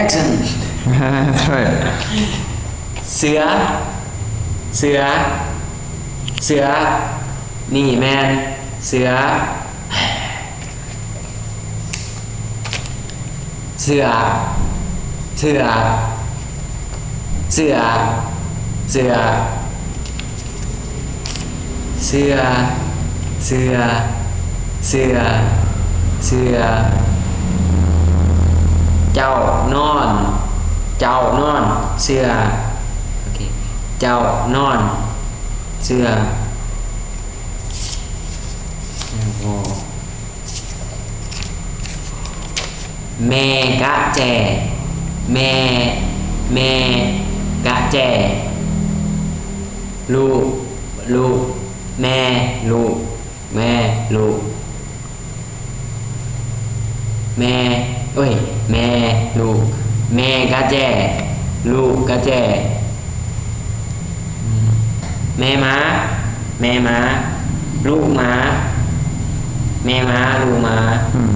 Action. That's right. ເສືອ ເສືອ ເສືອ ນີ້ແມ່ນເສືອ ເສືອ ເສືອ ເສືອ ເສືອ ເສືອ ເສືອ ເສືອ ເສືອ ເຈົ້ານອນ ເຈົ້ານອນເສືອ ໂອເຄ ເຈົ້ານອນເສືອ ແມ່ກະແຈ ແມ່ ແມ່ກະແຈ ລູກ ລູກ ແມ່ ລູກ ແມ່ ລູກ ແມ່ ໂອ້ຍ ແມ່ ລູກ ແມ່ກະແຈ ລູກກະແຈ ແມ່ໝາ ແມ່ໝາ ລູກໝາ ແມ່ໝາ ລູກໝາ ອືມ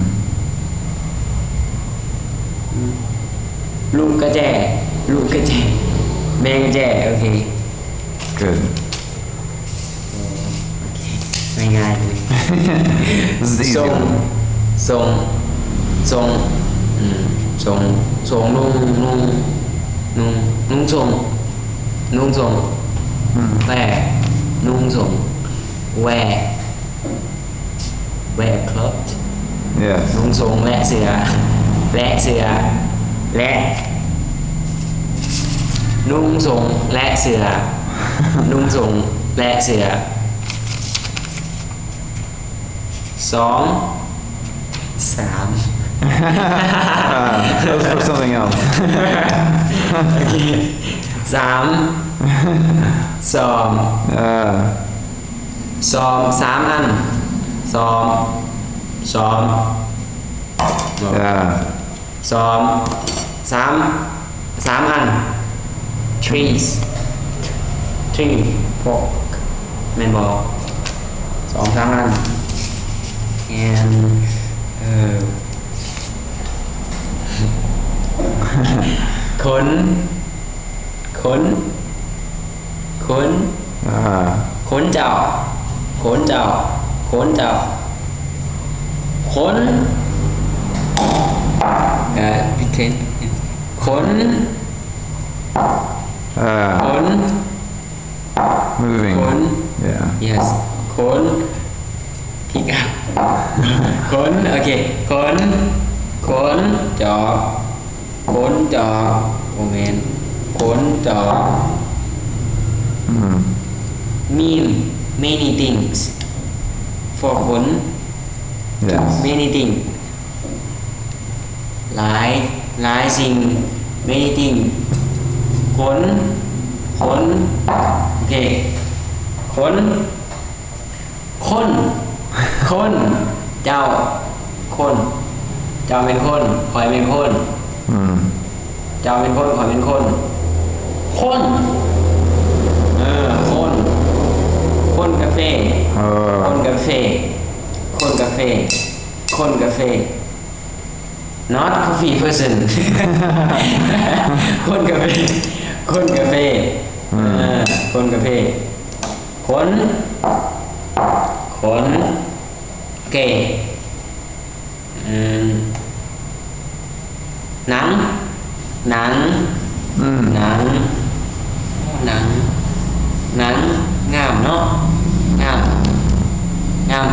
ລູກກະແຈ ລູກກະແຈ ແມ່ກະແຈ ໂອເຄ Good. ໂອເຄ ງ່າຍໆເລີຍ This is easy. ສົ່ງ ສົ່ງ ສົ່ງ ອືມ ສົ່ງ ສົ່ງ ນຸ່ງ ນຸ່ງ ນຸ່ງ ນຸ່ງສົ່ງ ນຸ່ງສົ່ງ ອືມ ແວ ນຸ່ງສົ່ງ ແວ Wear clothes. Yes. ນຸ່ງສົ້ງ ແລະ ເສື້ອ ແລະ ເສື້ອ ແລະ ນຸ່ງສົ້ງ ແລະ ເສື້ອ ນຸ່ງສົ້ງ ແລະ ເສື້ອ ສອງ ສາມ Uh, that was for something else. ໂອເຄ ສາມ ສອງ Uh, ສອງ ສາມອັນ ສອງ ສອງ yeah. ສອງ ສາມ ສາມອັນ three three four ແມ່ນບໍ່? ສອງ ສາມອັນ and ເອີ ຄົນ ຄົນ ຄົນ ອ່າ ຄົນເຈົ້າ ຄົນເຈົ້າ ຄົນເຈົ້າ ຄົນ ເອີ ເປັນຄົນ ອ່າ ຄົນ moving ຄົນ yeah yes ຄົນ ພິການ ຄົນ ໂອເຄ ຄົນ ຄົນຈອກ ຄົນຈອກ ບໍ່ແມ່ນ ຄົນຈອກ ອືມ mean many things for ຄົນ yes many things ຫຼາຍ ຫຼາຍສິ່ງ many things ຄົນ ຄົນ ໂອເຄ ຄົນ ຄົນ ຄົນ ເຈົ້າ ຄົນ ເຈົ້າແມ່ນຄົນ ຂ້ອຍແມ່ນຄົນ ອືມ ເຈົ້າແມ່ນຄົນ ຂ້ອຍແມ່ນຄົນ ຄົນ ເອີ ຄົນ ຄົນກາເຟ ເອີ ຄົນກາເຟ ຄົນກາເຟ ຄົນກາເຟ not coffee person ຄົນກາເຟ ຄົນກາເຟ ອືມ ເອີ ຄົນກາເຟ ຄົນ ຄົນເກ ອືມ ໜັງ ໜັງ ອືມ ໜັງ ໜັງ ໜັງ ງາມເນາະ ງາມ ງາມ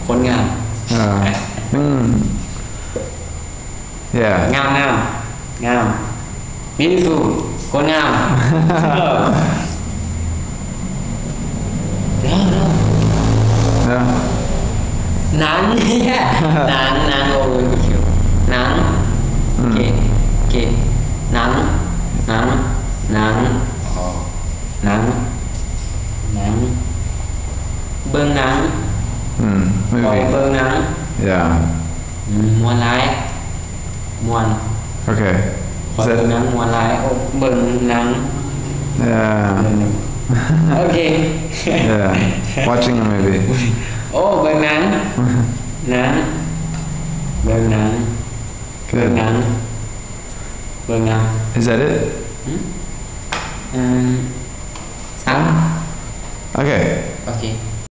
ຄົນງາມ ອ່າ ອືມ yeah ງາມ ງາມ ງາມ beautiful ຄົນງາມ yeah ໜັງ ໜັງ ໜັງ ໂອ້ຍ ໜັງ ອືມ ໂອເຄ ໂອເຄ ໜັງ ໜັງ ໜັງ ໜັງ ໜັງ ເບິ່ງໜັງ ອືມ ເບິ່ງໜັງ yeah ອືມ ມ່ວນຫຼາຍ ມ່ວນ ໂອເຄ ຂ້ອຍເບິ່ງໜັງມ່ວນຫຼາຍ ໂອ້ ເບິ່ງໜັງ yeah ໂອເຄ yeah watching a movie ໂອ້ ເບິ່ງໜັງ ໜັງ ເບິ່ງໜັງ ເບິ່ງຫຍັງ? ເບິ່ງຫຍັງ? Is that it? ອືມ ເອີ່ມ ສາມ ໂອເຄ ໂອເຄ.